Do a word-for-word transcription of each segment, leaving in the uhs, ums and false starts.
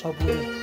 Aburi.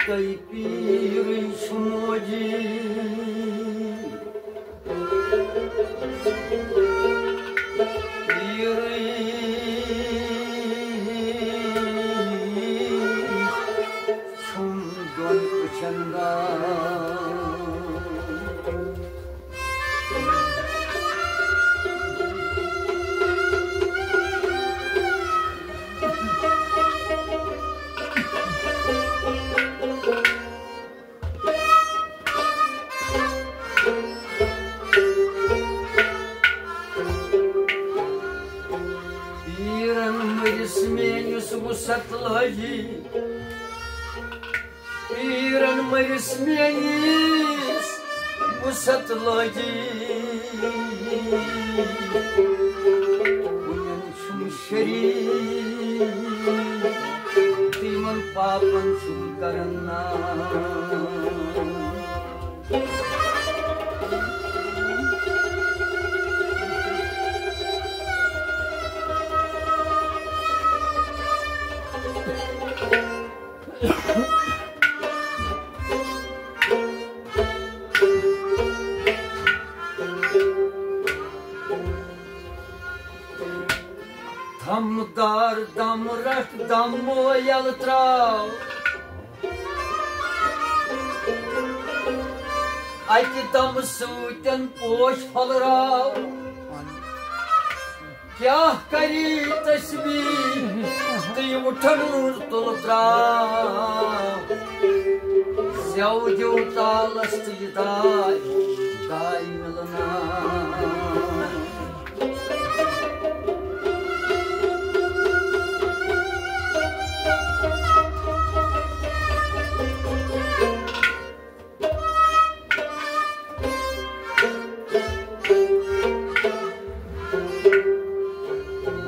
تۄہہِ پیٖرٕے چھُ موجی۔ پیٖرٕے چھُم دۄن أچھن گام۔ پیٖرن مٔرِس میٲنِس وُسعت لٲجی۔ پیٖرن مٔرِس میٲنِس وُسعت لٲجی۔ کُنٮ۪ن چھُم شریٖک، تہٕ یِمن پاپن چھُم کران ناز۔ دم دار دم رٹھ دم مو یلہٕ تراو۔ اکہِ دمہٕ سۭتۍ پوش پھۄلراو۔ کیٛاہ کری تسبیح تہٕ یہِ وُٹھن منٛز تُلہٕ تراو۔ زٮ۪و دِیو تالس تہٕ یہِ داے، داے مِلناو۔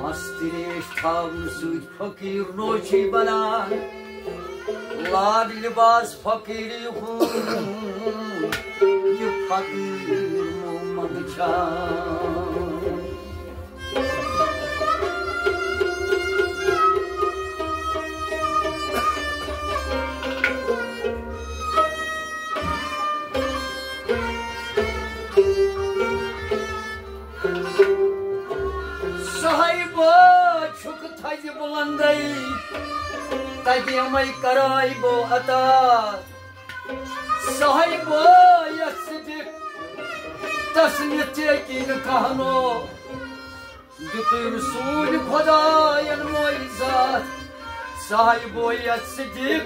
مست ریش تھاونہٕ سۭتۍ فقیٖر نوشی بنان۔ لاڈ لباس فقیٖری ہُنٛد، یہِ فقیٖر محمد چھان۔ صاحبہ چھُکھ تھزِ بُلندے، تتہِ یمے کرے بو عطا۔ صاحبہ یتھ صدیق، تس نِتھ یقین کہنو۔ دیُتُے رسول خداین معجزات۔ صاحبو یتھ صدیق،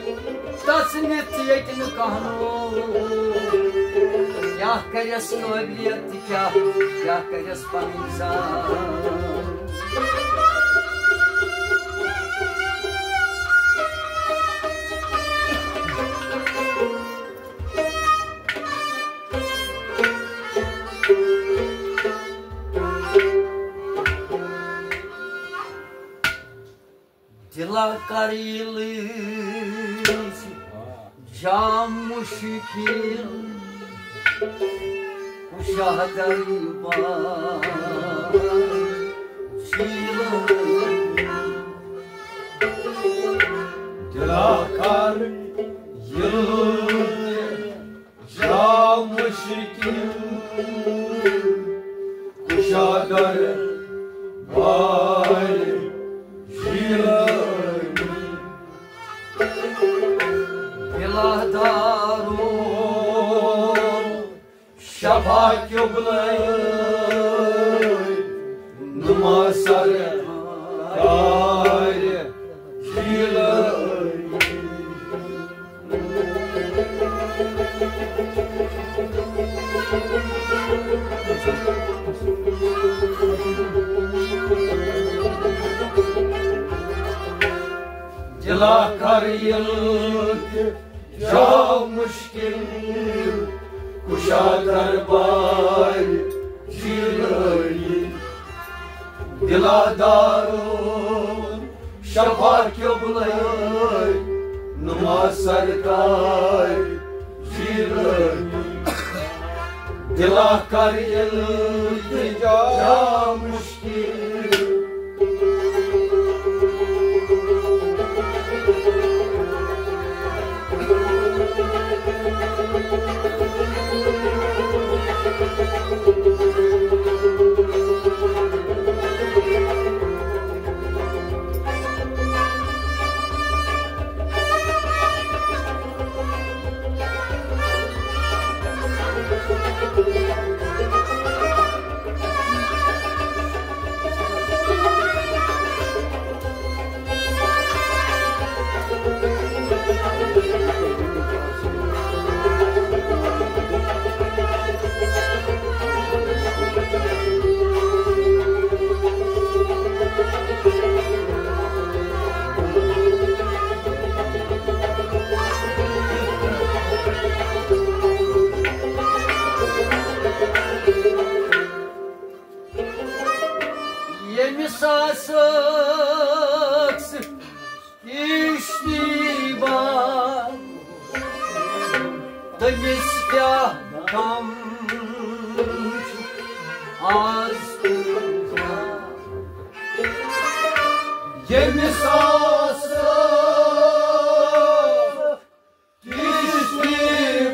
تس نِتھ ییٚتہِ نہٕ کہنو۔ کیٛاہ کرٮ۪س قٲبلیت تہٕ کیٛاہ، کیٛاہ کرٮ۪س پنٕنۍ ذات۔ دِلا کر یہِ لٲج جام مُشکِل، کُشادَن بار جیٖلٲنی۔ دِلا کر یہِ لٲج جا مُشکِل، کُشادَن بار جیٖلٲنی۔ دِلا دارُل شفا قبلے، نما سرکار جیٖلٲنی۔ دِلا کر ییٚلہِ تہِ جا مُشکِل، کُشا دربار جیٖلٲنی۔ دِلا دارُل شفا قبلے، نما سرکار جیٖلٲنی۔ دِلا کر ییٚلہِ تہِ جا مُشکِل۔ آسٲکھ سُہ کِشتی بان، تٔمِس کیٛاہ غم چھُ آز طوٗفان۔ ییٚمِس آسٲکھ کِشتی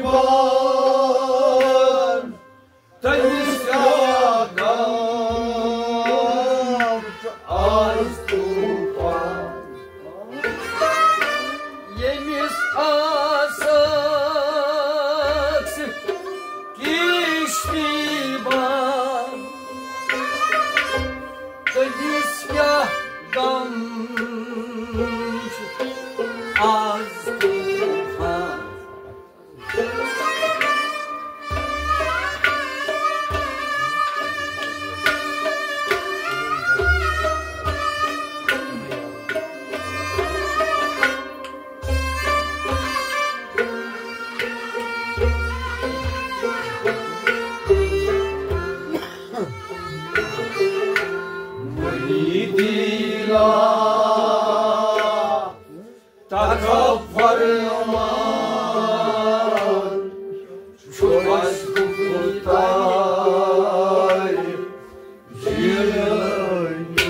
بان، تٔمِس کیٛاہ غم آز طوٗفان۔ ییٚمِس آسٲکھ سُہ کِشتی بان، تٔمِس کیٛاہ غم چھُ آز طوٗفان۔ مریدی لا تکبر مان، چھُ اَسہِ گُفتار جیلانی۔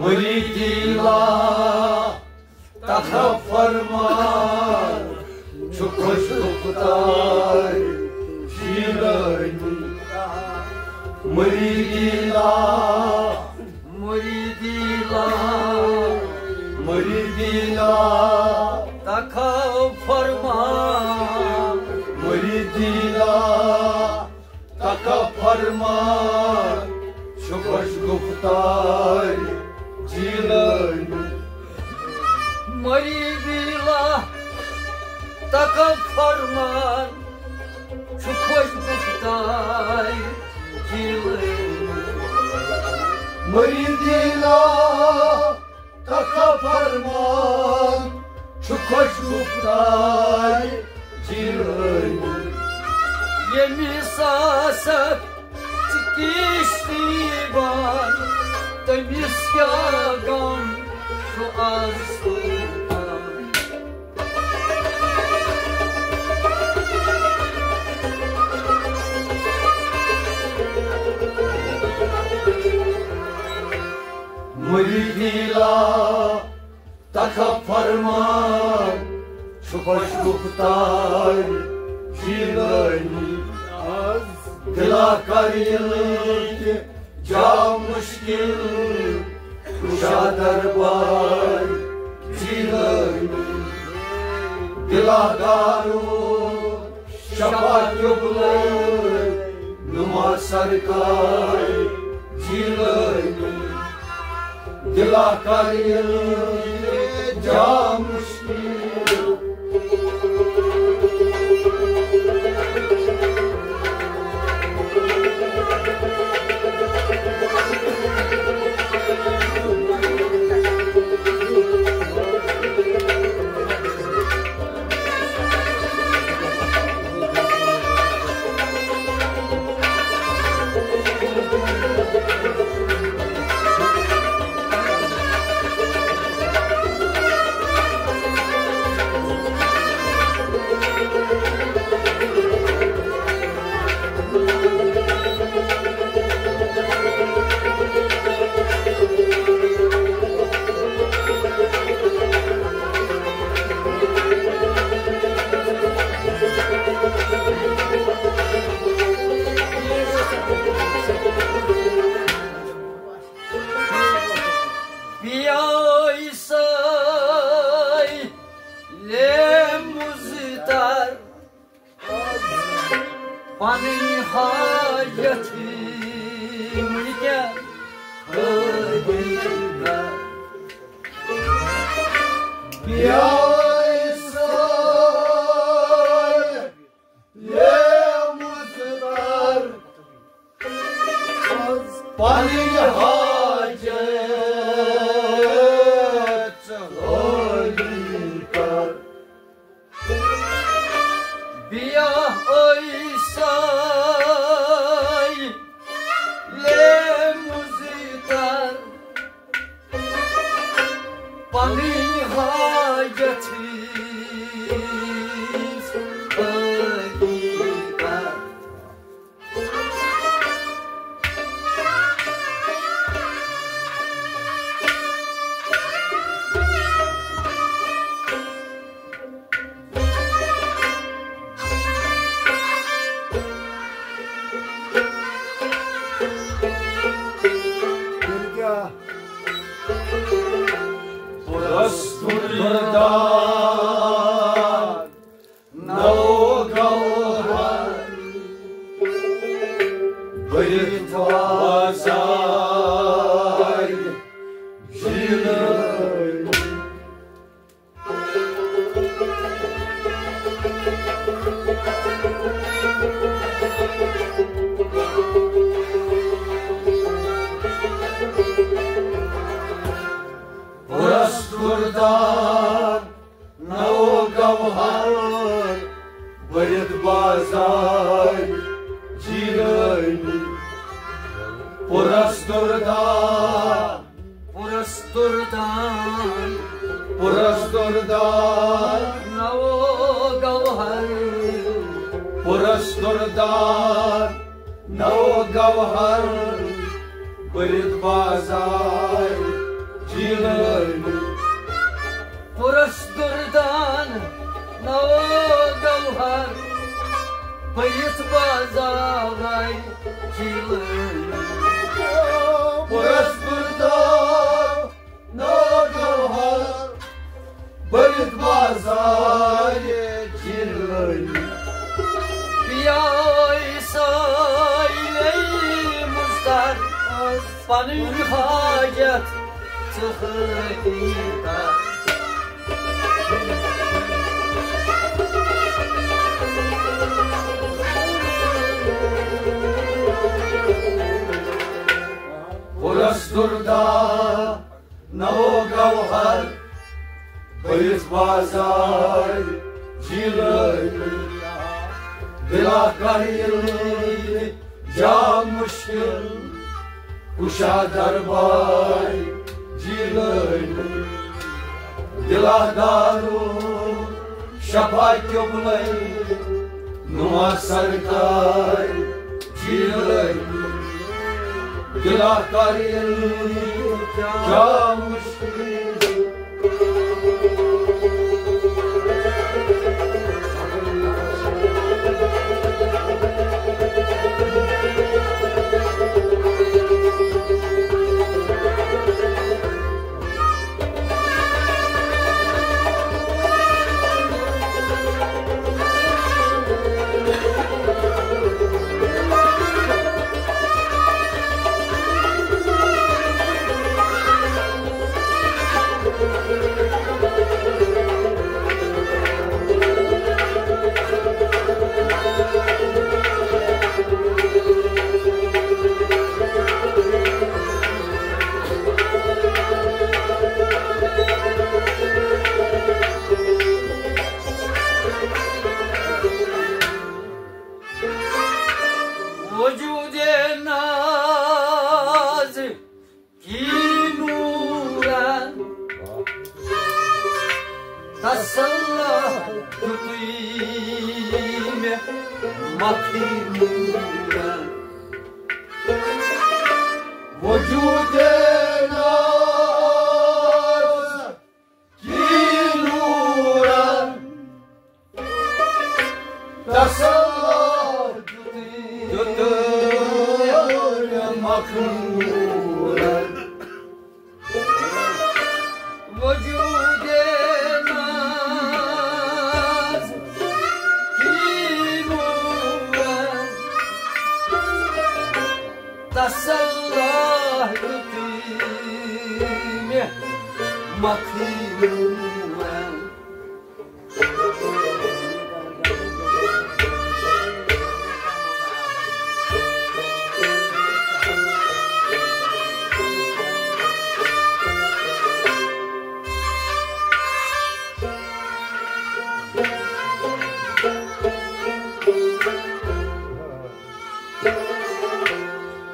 مریدی لا تخف فرمان، چھُ خۄش گُفتار جیلانی۔ مریدی لا، مریدی لا، مریدی لا، تخف فرمان۔ مریدی لا، تخف فرمان، چھُ خۄش گُفتار جیلانی۔ مریدی لا، تخف فرمان، چھُ خۄش گُفتار جیلانی۔ مریدی لا، تخف فرمان، چھُ خۄش گُفتار جیلانی۔ ییٚمِس آسکھ ژٕ کِشتی بان، تٔمِس کیٛاہ غم چھُ آز طوٗفان۔ مریدی لا، تخف فرمان، چھُ خۄش گُفتار جیلانی۔ دلا کر ییٚلہِ تہِ جا مُشکِل، کُشا دربار جیلانی۔ دلا دارو شفا قبلہ نما سرکار جیلانی۔ دلا کر ییٚلہِ جا مُشکِل۔ پیاسے لے مُضطر، پنٕنۍ حاجت وٕنکٮ۪ن خٲلی کر۔ پیاسے لے مُضطر، پنٕنۍ حاجت پرستُر دان نوگوہر بٔرِتھ بازار جیلٲنی۔ پرستُر دان نوگوہر بٔرِتھ بازار جیلٲنی۔ پرستُر دان، پرستُر دان، پرستُر دان نوگوہر، پرستُر دان نوگوہر بٔرِتھ بازار جیلٲنی۔ پرستُر دان نوگوہر بٔرِتھ بازار جیلٲنی۔ پرستُر دان نوگوہر بٔرِتھ بازار جیلٲنی۔ پیاے سٲیلے مُستر پنٕنۍ حاجت ژٕ حٲجی کر۔ پرستُر دان نوگوہر بٔرِتھ بازار جیلٲنی۔ دِلا کر ییٚلہِ جام مُشکِل کُشا دربار جیلٲنی۔ دِلا دارو شفا قبلے نما سرکار جیلٲنی۔ دِلا کر ییٚلہِ جام مُشکِل۔ وجود ناز کی نورن تسلح دیُتُے مےٚ مخنورن۔ وجود ناز کی نورن تسلح دیُتُے مخنورن۔ وجود ناز کی نورن تسلح دیُتُے مےٚ مخنورن۔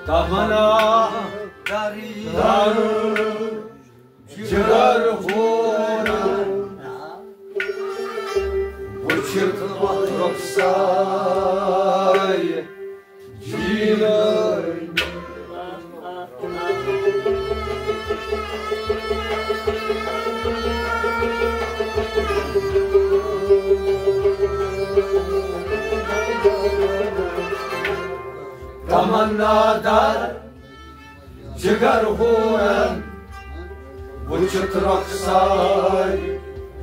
تمنا دری در جگر ہورن، وُچھِتھ وقت رخسار جیلٲنی۔ تمنا در جگر ہورن وٕچھِتھ رۄخسار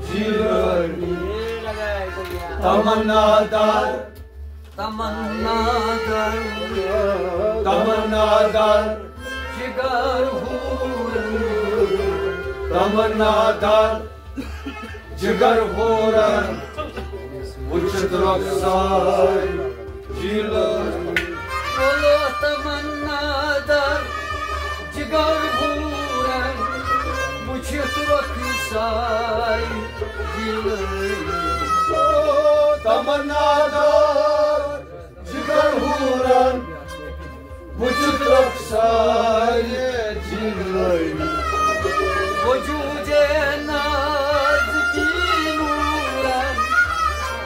جیٖلٲنی۔ تمنا دار، تمنا دار، تمنا دار، جگر ہورن، تمنا دار، جگر ہورن وٕچھِتھ رۄخسار جیٖلٲنی۔ بولو تمنا دار، جگر ہورن وٕچھِتھ رۄخسار جیٖلٲنی۔ او تمنا دار، جگر ہورن وٕچھِتھ رۄخسار جیٖلٲنی۔ وجودِ نازکی نورن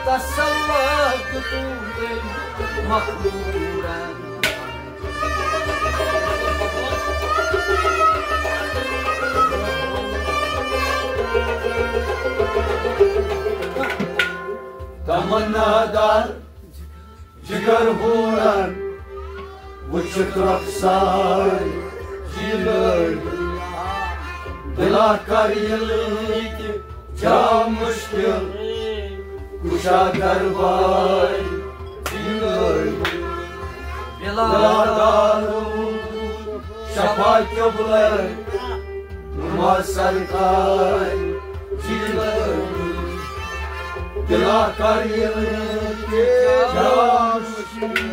تسلا دیُتُن تٔمۍ مخلوقن۔ تمنا دار، جگر ہورن وٕچھِتھ رۄخسار جیٖلٲنی۔ دلا کر ییٚلہِ تہِ جا مُشکِل کُشا دربار جیٖلٲنی۔ بلا دارو شفا قبلہ نما سرکار جیٖلٲنی۔ دلا کر ییٚلہِ تہِ جا مُشکِل۔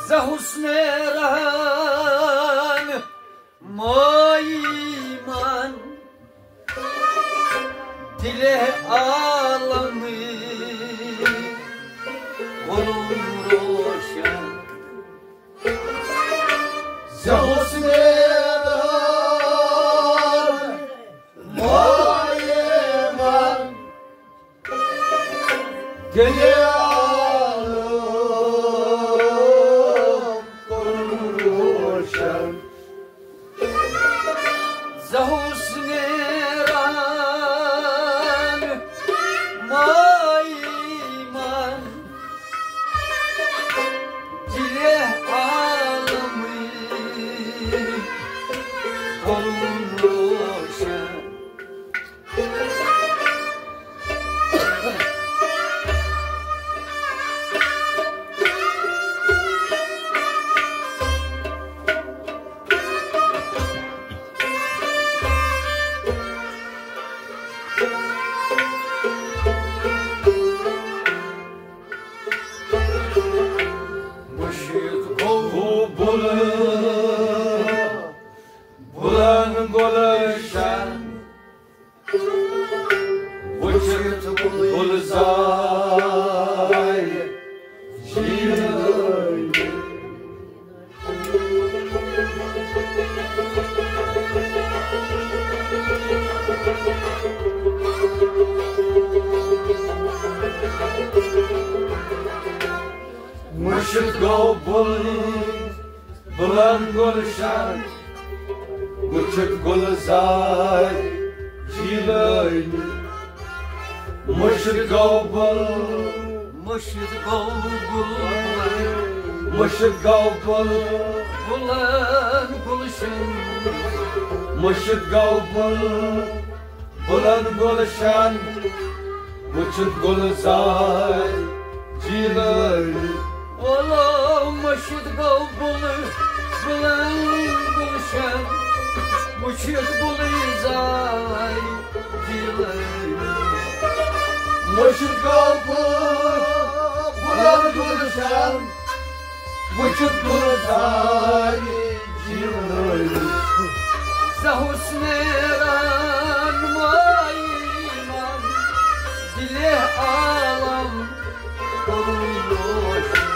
زہ حسن رہن مائی من دلِ عالم کرُن روشن۔ زہ حسن رہن مائی من دلِ عالم کرُن روشن۔ زہ حسن رہن مائی من دلِ عالم کرُن روشن۔ مُشِتھ گوٚو بُلہٕ، بُلن گُلشن۔ وٕچھِتھ گُلزار جیٖلٲنی۔ مُشِتھ گوٚو بُل، بُلن گُلشن۔ وٕچھِتھ گُلزار جیٖلٲنی۔ مُشِتھ گوٚو بُل، مُشِتھ گوٚو بُل، مُشِتھ گوٚو بُل، بُلن گُلشن۔ مُشِتھ گوٚو بُل، بُلن گُلشن۔ وٕچھِتھ گُلزار جیٖلٲنی۔ وَلو مٔشِتھ گوٚو بُلہٕ، بُلَن گُلشَن، وٕچھِتھ بُلہٕ زاے جیٖلٲنی۔ مٔشِتھ گوٚو بُلہٕ، بُلَن گُلشَن، وٕچھِتھ بُلہٕ زاے جیٖلٲنی۔ زَہُس نیران ماے من، دِلہِ عالم کوٚرُن روشن۔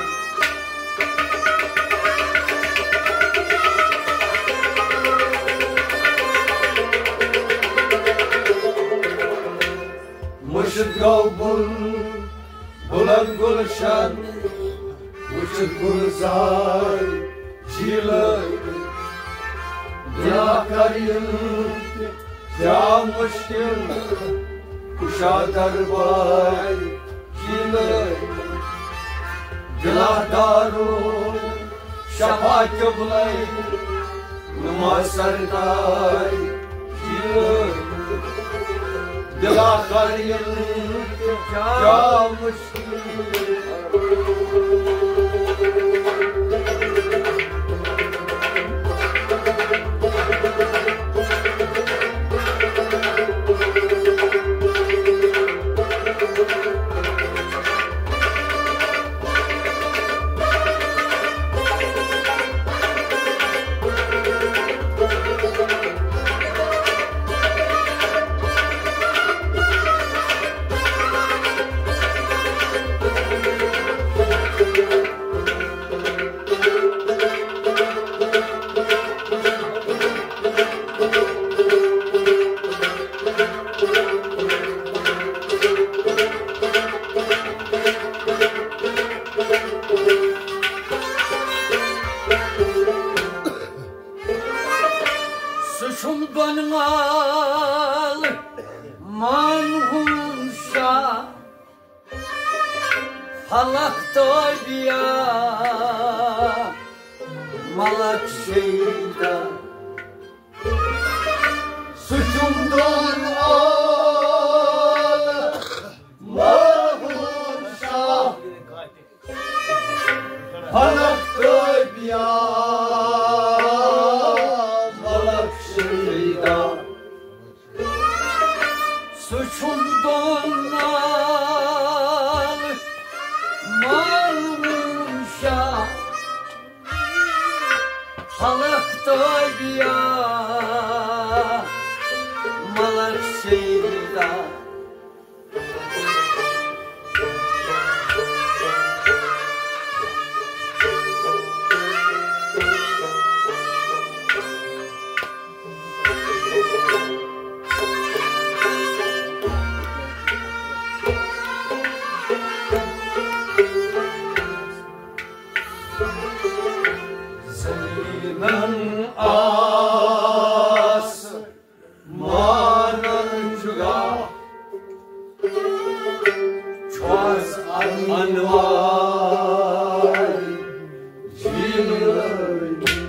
مٔشِتھ گوٚو بُل، بُلَن گُلشن، وٕچھِتھ گُلزار جیٖلٲنی۔ دِلا کر یِم تہِ کیٛاہ مُشکِل، کُشا دربار جیٖلٲنی۔ دِلا دارو شفا قبلے نما سردار جیٖلٲنی۔ دِلا کر یِم تہِ کیٛاہ مُشکِل۔ سُہ چھُم بۄنہٕ مال مان ہُنٛد شاہ، فلک تٲبیا ملک شیدا۔ سُہ چھُم دۄن عالمن ہُنٛد شاہ، فلک تٲبیا ملک شیدا۔ سُہ چھُم دۄن عالمن ہُنٛد شاہ، فلک تٲبیا ملک شیدا۔ زمینن آس مانن جُگا، چھۄس انوار جیٖلٲنی۔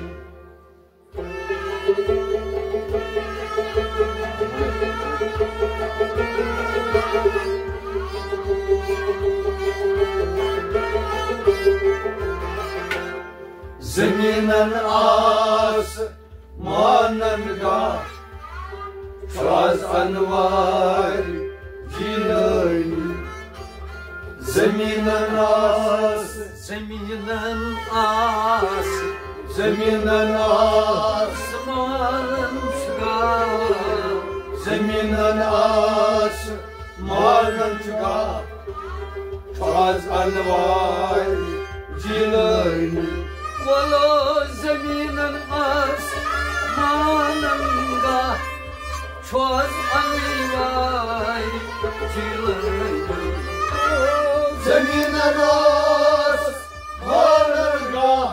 زمینن آس مانن گاہ، چھُ از انوار جیٖلٲنی۔ زمینن آس، زمینن آس، زمینن آس مانن گاہ، زمینن آس مانن چھُ گاہ، چھُ از انوار جیٖلٲنی۔ وَلو زٔمیٖنَن آس مانن گاہ، چھُ از انوار جیٖلٲنی۔ زٔمیٖنَن آس مانن گاہ،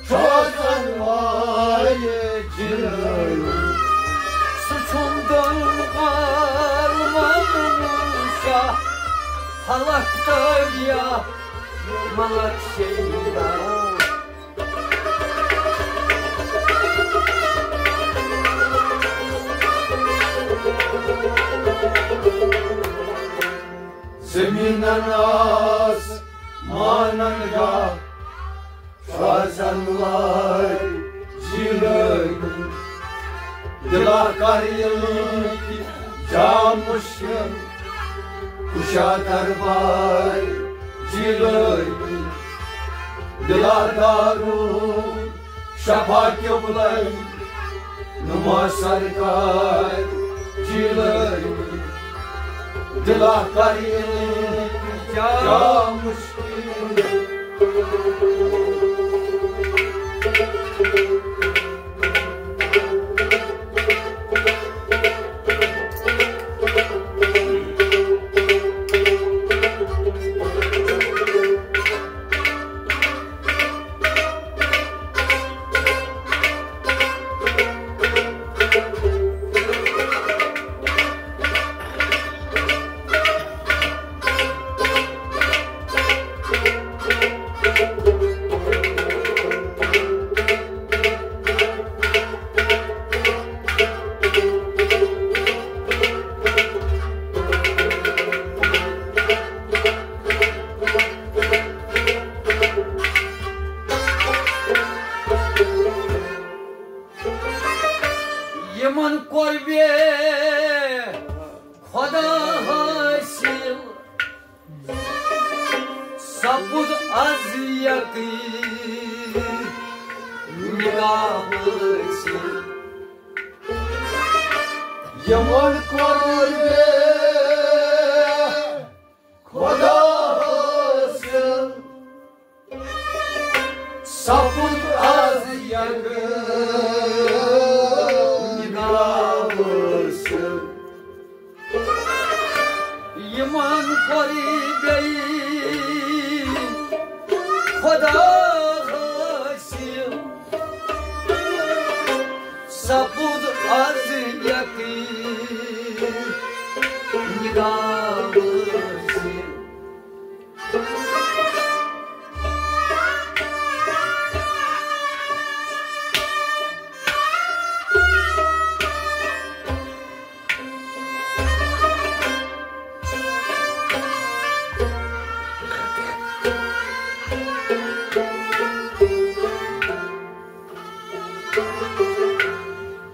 چھُ از انوار جیٖلٲنی۔ سُہ چھُم دۄن عالمن شاہ، فلک تٲبیا ملک شیدا۔ زٔمیٖنَن آس مان ننگاہ سازن وٲلۍ جیلٲنی، دِلا کر ییٚلہِ جام مُشکِل کُشا دربار جیلٲنی، دِلا دارُل شفا قبلہ نما سرکار جیلٲنی، دِلا کر ییٚلہِ جام مُشکِل۔ یِمن کوٚر بے خۄدا حٲصِل، سپُد از یقین نگاہ وٲصِل۔ یِمن کوٚر بے خۄدا حٲصِل، سپُد از یقین نگاہ وٲصِل۔ یِمن کوٚر بیٚیہِ خۄدا حٲصِل، سپُد از یقین نگاہ وٲصِل۔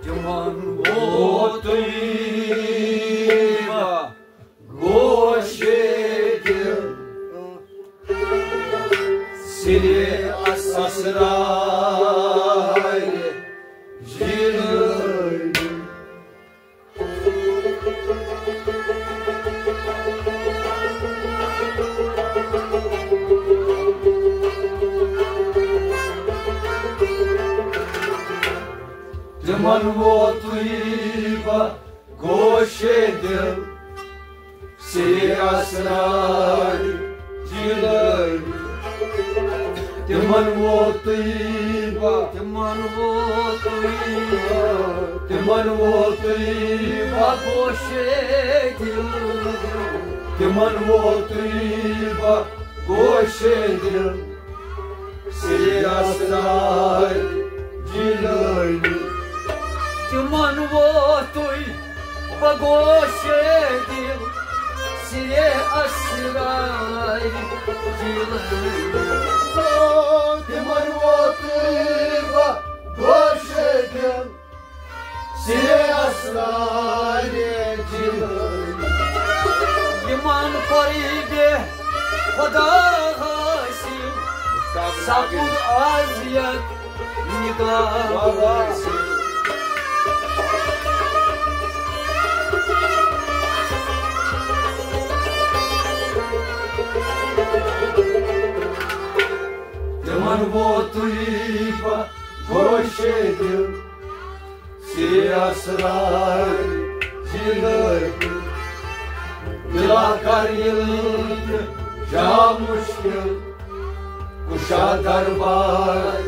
تِمن ووتُے گوشے دِل سِرِ اسرارِ جیلٲنی۔ تِمن ووتُے بہ گوشے دِل سِرِ اسرارِ جیلٲنی۔ تِمن ووتُے بہ، تِمن ووتُے، تِمن ووتُے بہ گوشے دِل، تِمن ووتُے بہ گوشے دِل سِرِ اسرارِ جیلٲنی۔ تِمن ووتُے بہ گوشے دِل سِرِ اسرارِ جیلٲنی۔ تِمن ووتُے بہ گوشے دِل سِرِ اسرارِ جیلٲنی۔ یِمن کوٚر بے خۄدا حٲصِل، سپُد از یقین نگاہ وٲصِل۔ تِمن ووتُے بہ گوشے دِل سِرِ اسرارِ جیلٲنی۔ دِلا کر ییٚلہِ جام مُشکِل کُشا دربار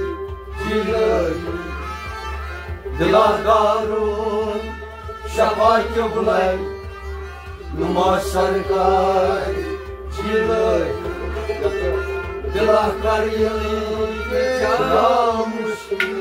جیلٲنی۔ دِلا دارُل شفا قبلہ نما سرکار جیلٲنی۔ دِلا کر ییٚلہِ جام مُشکِل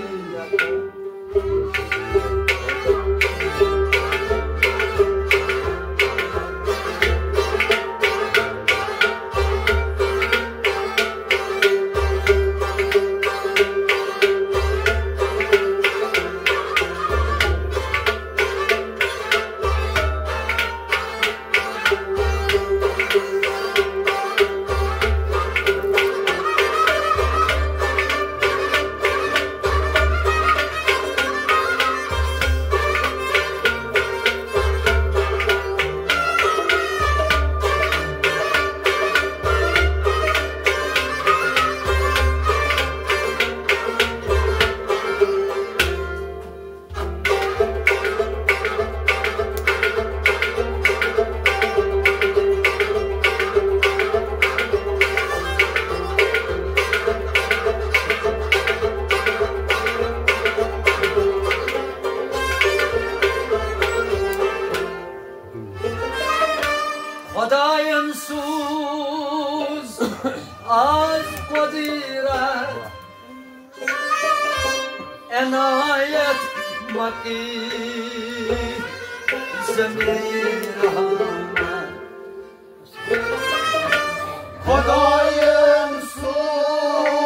عنایت مکی ضمیر رحمت۔ خدایَن سوز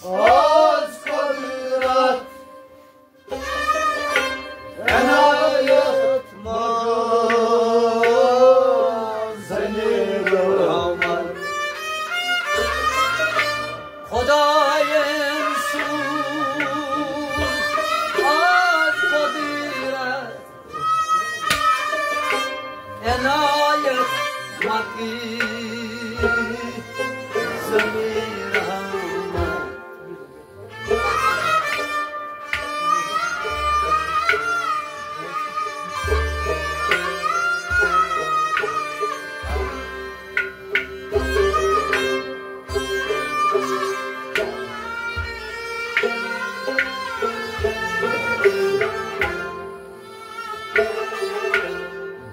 آز قدرت، عنایت مکی ضمیر رحمت۔ خدایَن سوز آز قدرت، عنایت مکی ضمیر رحمت۔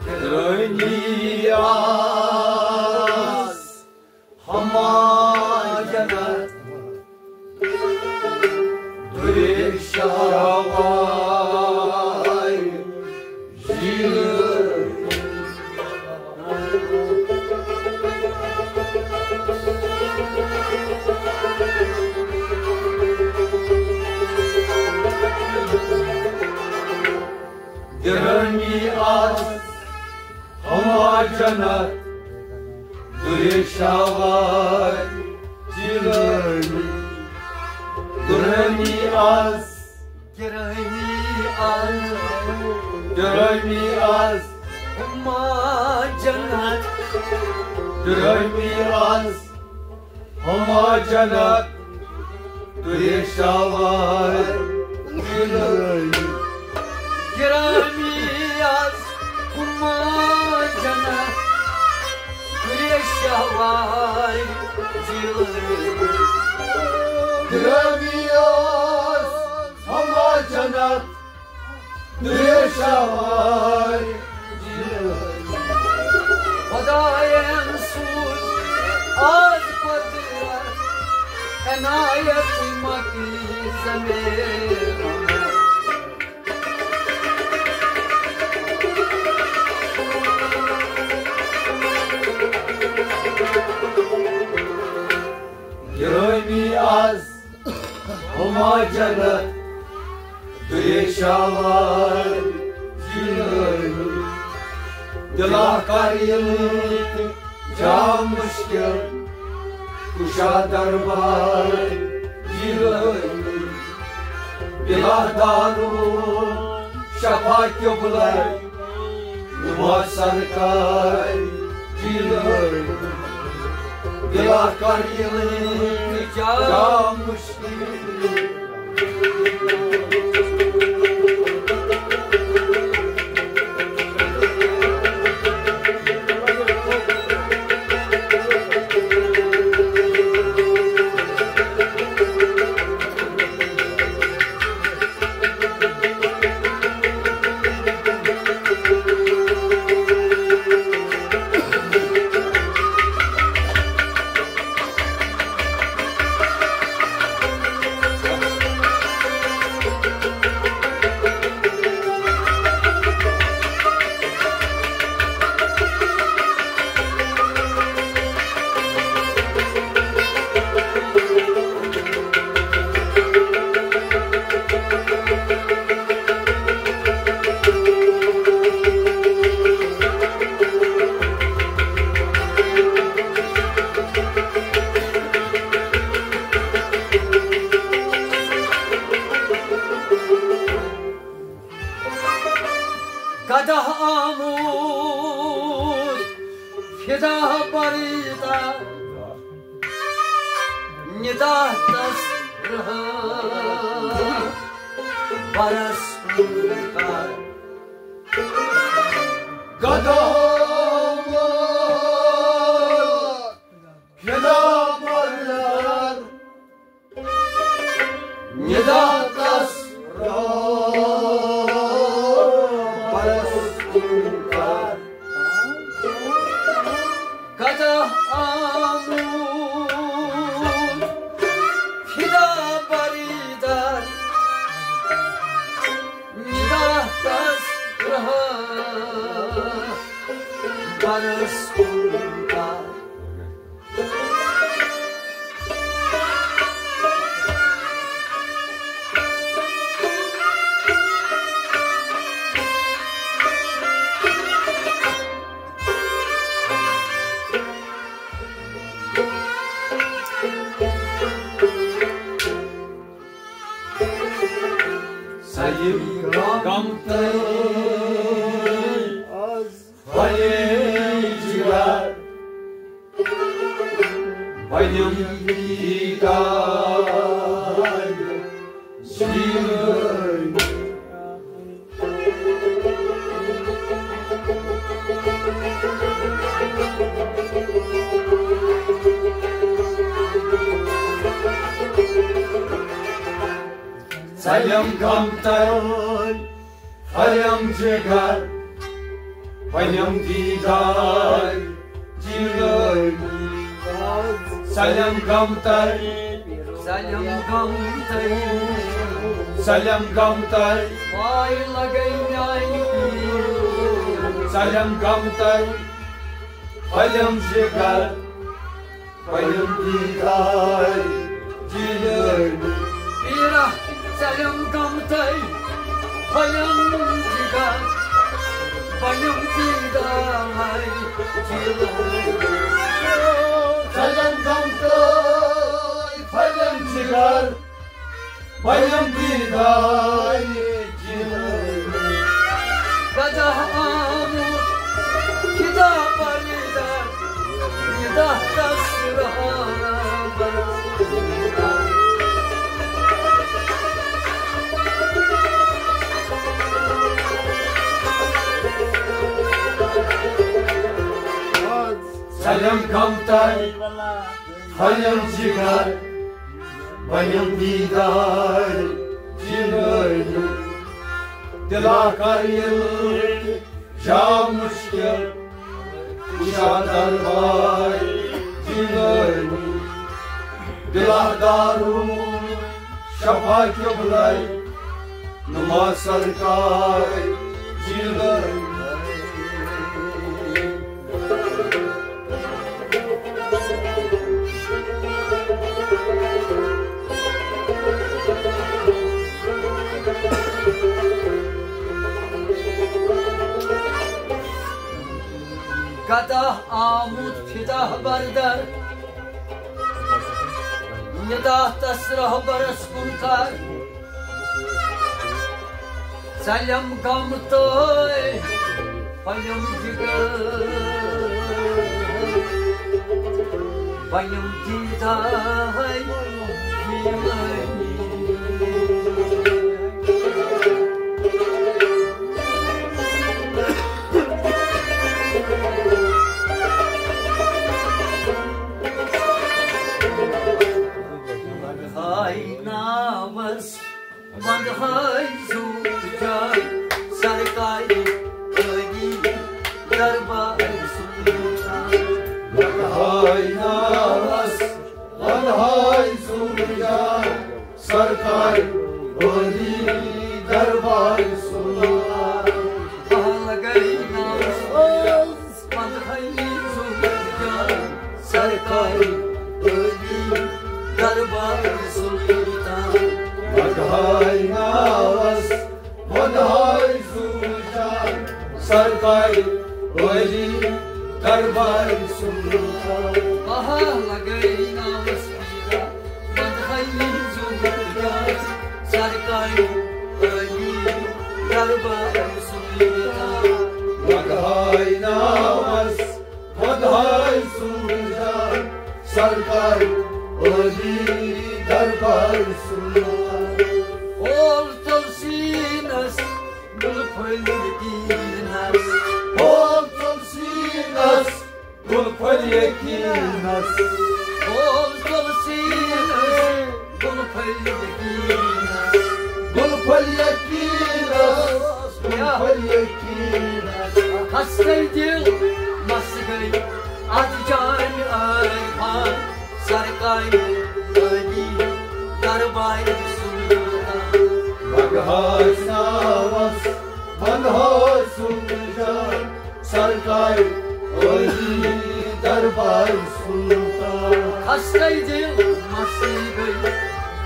گرانی آس ہما جنت، دُرِ شاوار جیل۔ گرانی آس ہما جنت، دُرِ شاوار جیل۔ گرانی آس، گرانی آس، گرانی آس ہما جنت، گرانی آس ہما جنت، دُرِ شاوار جیل۔ گرانی آس ہما جنت، دُرِ شاوار جیل۔ گرانی آس ہما جنت، دُرِ شاوار جیل۔ خدایَن سوز آز قدرت، عنایت مکی ضمیر۔ گرانی آس ہما جنت، دُرِ شاوار جیل۔ دِلا کر یِلہٕ جا مُشکِل کُشا دربار جیل۔ بِلا دارُ شفا قبلہ نما سرکار جیل۔ دِلا کر یِلہٕ جا مُشکِل۔ گدہ آمُت فدا بریدہ، ندا تس رہا برس کا۔ گدہ آمُت فدا بریدہ، ندا تس رہا برس کا۔ گدہ آمُت فدا بریدہ، غم تہٕ آز بنے جگر، بنم دیدار جیلانی۔ ژلم غم تہٕ پھلم جگر، پھلم دیدار جیلانی۔ ژلم غم تہٕ، ژلم غم تہٕ، ژلم غم تہٕ، پاے لگے میانہِ پیٖر۔ ژلم غم تہٕ، پھلم جگر، پھلم دیدار جیلانی۔ پیرا، ژلم غم تہٕ پھلم جگر، پھلم دیدار جیلانی۔ ژلم غم تہٕ پھلم جگر، پھلم دیدار جیلانی۔ گدہ آمُت فدا پردہ، فدا تس رہا برس۔ ژلم غم تہٕ پھلم جگر، بنم دیدار جیلانی۔ دلا کر ییٚلہِ جا مشکل، کشا دربار جیلانی۔ دلا دارو شفا قبلہ، نما سرکار جیلانی۔ گدا آمُت فدا بردر، ندا تس رہبرس کُن کر۔ ژلم غم تہٕ پھلم جگر، پھلم دیدار جیلانی۔ ہاے ناوس وندہاے زوٗ جان سرکارِ عٲلی دربار سُلطان۔ وندہاے ناوس وندہاے زوٗ جان سرکارِ عٲلی دربار سُلطان۔ پہلگائی ناوس وندہاے زوٗ جان سرکارِ عٲلی دربار سُلطان۔ وندہاے ناوس وندہاے زوٗ جان سرکارِ عٲلی دربار سُلطان۔ پہلگائی ناوس پیرا وندہاے زوٗ جان سرکارِ عٲلی دربار سُلطان۔ وندہاے ناوس وندہاے زوٗ جان سرکارِ عٲلی دربار سُلطان۔ اول تلسینس گُل پھٔلۍ یقیٖنس۔ اول تلسینس گُل پھٔلۍ یقیٖنس۔ اول تلسینس گُل پھٔلۍ یقیٖنس۔ گُل پھٔلۍ یقیٖنس۔ گُل پھٔلۍ یقیٖنس۔ ہستَے دِل مس گٔے اتھ جامہِ عارفان سرکارِ عٲلی دربار سُلطان۔ وندہاے ناوس وندہاے زوٗ جان سرکارِ عٲلی دربار سُلطان۔ ہستَے دِل مس گٔے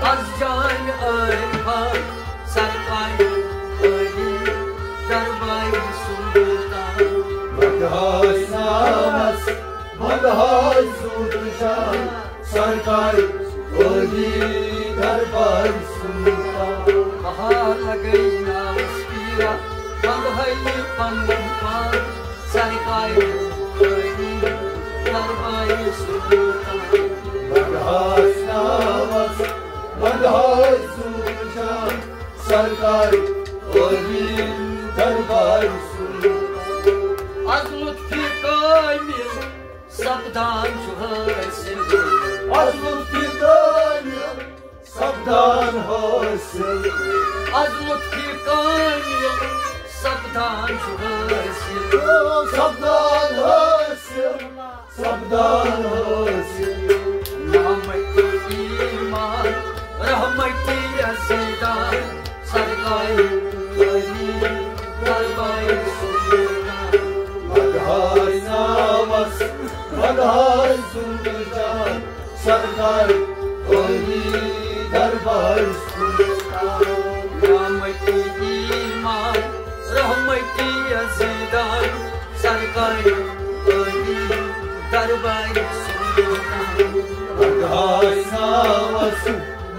اتھ جامہِ عارفان سرکارِ عٲلی دربار سُلطان۔ وندہاے ناوس وندہاے زوٗ جان سرکارِ عٲلی دربار سُلطان۔ پہلگائی وندہائی پنُن پان سرکار عٲلی دربارِ سلطان۔ وندہائی ناوس، وندہائی سُنٛد جان سرکار عٲلی دربارِ سلطان۔ از لطفِ کامل سپدان چھُ حٲصِل۔ از لطفِ کامل سپدان حٲصِل۔ از لطفِ کامل سپدان چھُ حٲصِل۔ سپدان حٲصِل، سپدان حٲصِل۔ نعمتِ ایمان، رحمتِ یزیدان، سرکار عٲلی دربارِ سلطان۔ مدہائی ناوس، مدہائی سُنٛد جان سرکار عٲلی دربارِ سلطان۔ نعمتِ ایمان، رحمتِ یزیدان، سرکار عٲلی دربارِ سلطان۔ مدہائی ناوس،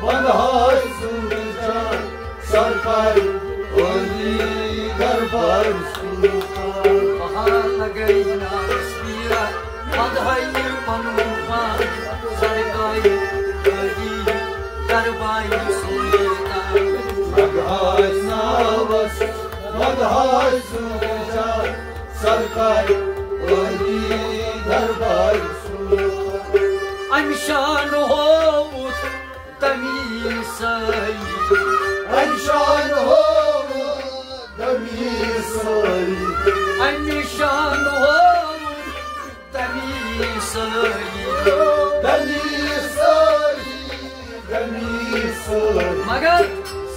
مدہائی سُنٛد جان سرکار عٲلی دربارِ سلطان۔ بہار لگٲے ناوس پیٖرا، مدہائی پنُن پان سرکار عٲلی دربارِ سلطان۔ مدہائی ناوس، مدہائی سُنٛد جان سرکار عٲلی دربارِ سلطان۔ امہِ شان ہووُتھ تمی سٲری۔ امہِ شان ہووُن تمی سٲری۔ امہِ شان ہووُن تمی سٲری۔ تمی سٲری، تمی سٲری۔ مگر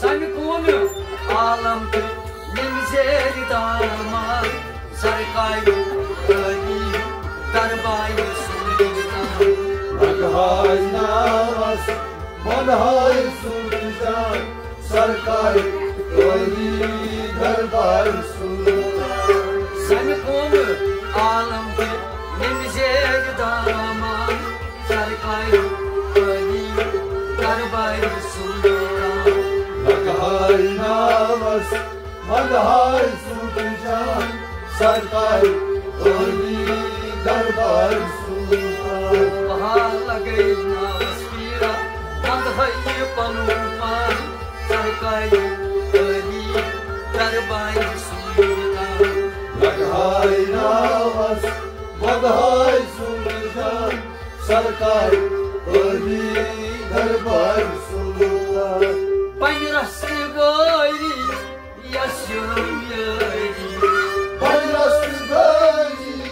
سمکھ نہٕ عالم تہٕ ییٚمہِ زیرِ دامان سرکار عٲلی دربارِ سلطان۔ مدہائی ناوس، مدہائی سُنٛد جان سرکار عٲلی دربارِ سلطان۔ سمکھ نہٕ عالم تہٕ ییٚمہِ زیرِ دامان سرکار عٲلی دربارِ سلطان۔ مدہائی ناوس، مدہائی سُنٛد جان سرکار عٲلی دربارِ سلطان۔ بہار لگٲے ناوس پیٖرا، مدہائی پنُن پان سرکار عٲلی دربارِ سلطان۔ مدہائی ناوس، مدہائی سُنٛد جان سرکار عٲلی دربارِ سلطان۔ پننہِ رستگٲری یس چٲنۍ یٲری۔ پننہِ رستگٲری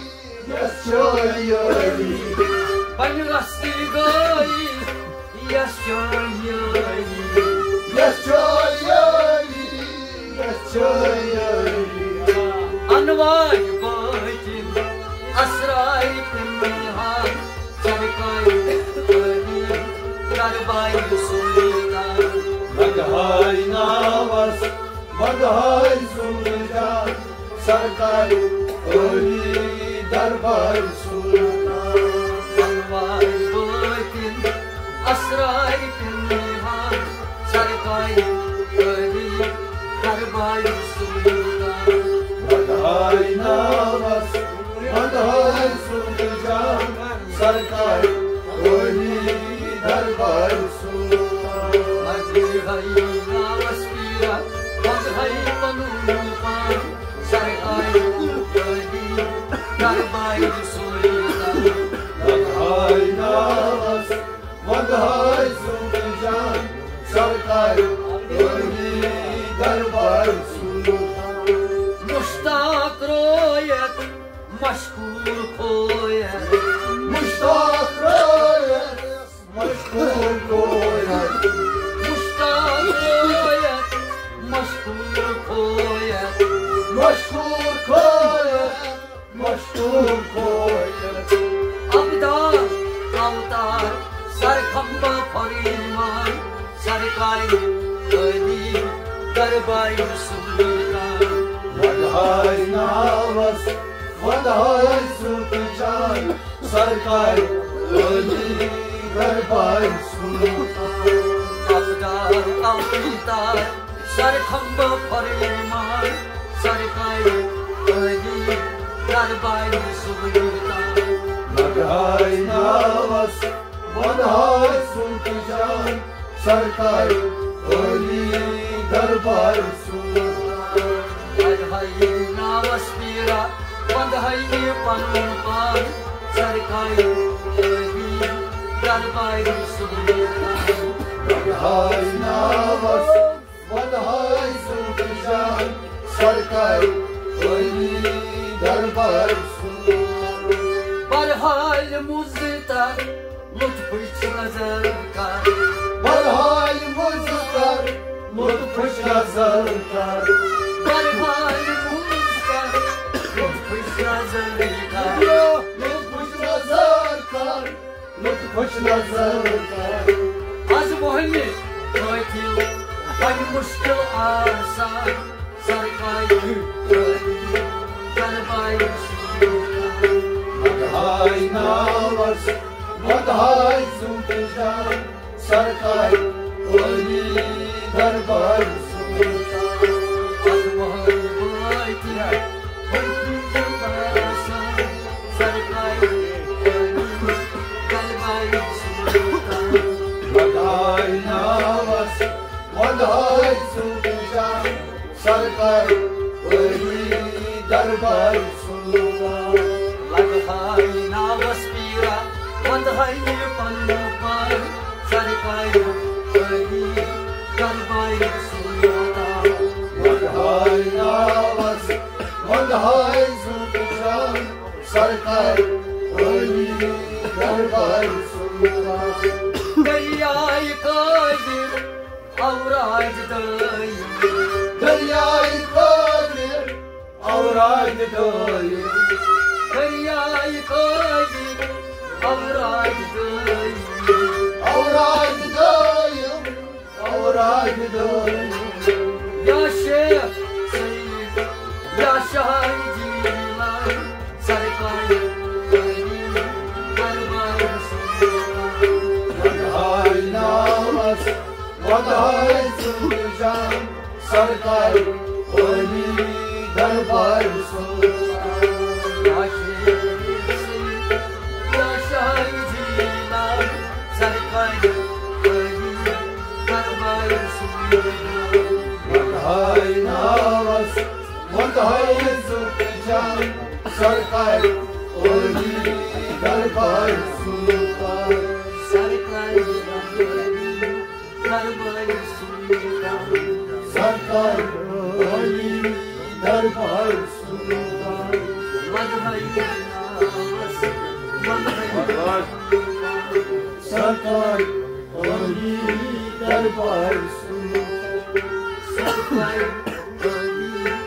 یس چٲنۍ یٲری۔ پننہِ رستگٲری یس چٲنۍ یٲری۔ یس چٲنۍ یٲری، یس چٲنۍ یٲری۔ انوار بٲطن، اسرار پنہان، سرکار عٲلی دربارِ سلطان۔ مدہائی ناوس، مدہائی سُنٛد جان سرکار عٲلی دربارِ سلطان۔ انوار بٲطن، اسرار پنہان، سرکار عٲلی دربارِ سلطان۔ مدہائی ناوس، مدہائی سُنٛد جان سرکار عٲلی دربارِ سلطان۔ مدہائی ناوس پیٖرا، مدہائی پنُن پان سرکار عٲلی دربارِ سلطان۔ مدہائی ناوس، مدہائی سُنٛد جان سرکار عٲلی دربارِ سلطان۔ مشتاق رویت، مشکور کھویت۔ مشتاق رویت، مشکور کھویت۔ مشتاق رویت، مشکور کھویت۔ مشکور کھویت، مشکور کھویت۔ ابدال اوتار، سرکھمبہ پریمان، سرکار عٲلی دربارِ سلطان۔ مدہائی ناوس، مدہائی سُنٛد جان سرکار عٲلی دربارِ سلطان۔ ابدال اوتار، سر کھمبہٕ پھۄرٕ ایمان، سرکار عٲلی دربارِ سلطان۔ لگہٕ ہاے ناوس ونہٕ ہاے سُلطہٕ جان، سرکار عٲلی دربارِ سلطان۔ لگہٕ ہاے ناوس پیرا، ونہٕ ہاے پنُن پان، سرکار عٲلی دربارِ سلطان۔ لگہٕ ہاے ناوس ونہٕ ہاے سُلطہٕ جان، سرکار عٲلی دربارِ سلطان۔ برہاے مُضطر لطفٕچ نظر کر۔ برہاے مُضطر لطفٕچ نظر کر۔ برہاے مُضطر لطفٕچ نظر کر۔ لطفٕچ نظر کر۔ لطفٕچ نظر کر۔ از وہمہِ قٲتِل بنہِ مشکل آسان، سرکار عٲلی دربارِ سلطان۔ لگہٕ ہاے ناوس ونہٕ ہاے سُلطہٕ جان، سرکار عٲلی دربارِ سلطان۔ از وہمہِ قٲتِل بنہِ مشکل آسان، سرکار عٲلی دربارِ سلطان۔ لگہٕ ہاے ناوس ونہٕ ہاے سُلطہٕ جان، سرکار عٲلی دربارِ سلطان۔ لگہٕ ہاے ناوس پیرا، ونہٕ ہاے پنُن پان، سرکار عٲلی دربارِ سلطان۔ لگہٕ ہاے ناوس ونہٕ ہاے سُلطہٕ جان، سرکار عٲلی دربارِ سلطان۔ دریائے قادر اوراد دٲیِم۔ دریائے قادر اوراد دٲیِم۔ دریائے قادر اوراد دٲیِم۔ اوراد دٲیِم۔ اوراد دٲیِم۔ یا شیخ سید، یا شاہ جیلان، سرکار عٲلی دربارِ سلطان۔ ونہٕ ہاے ناوس ونہٕ ہاے سُلطہٕ جان، سرکار عٲلی دربارِ سلطان۔ یا شیخ سید، یا شاہ جیلان، سرکار عٲلی دربارِ سلطان۔ ونہٕ ہاے ناوس ونہٕ ہاے سُلطہٕ جان، سرکار عٲلی دربارِ سلطان۔ سرکار عٲلی دربارِ سلطان۔ سرکار عٲلی دربارِ سلطان۔ ونہٕ ہاے ناوس، ونہٕ ہاے سلطان۔ سرکار عٲلی دربارِ سلطان۔ سرکار عٲلی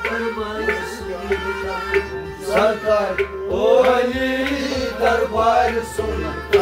دربارِ سلطان۔ سرکار عٲلی دربارِ سلطان۔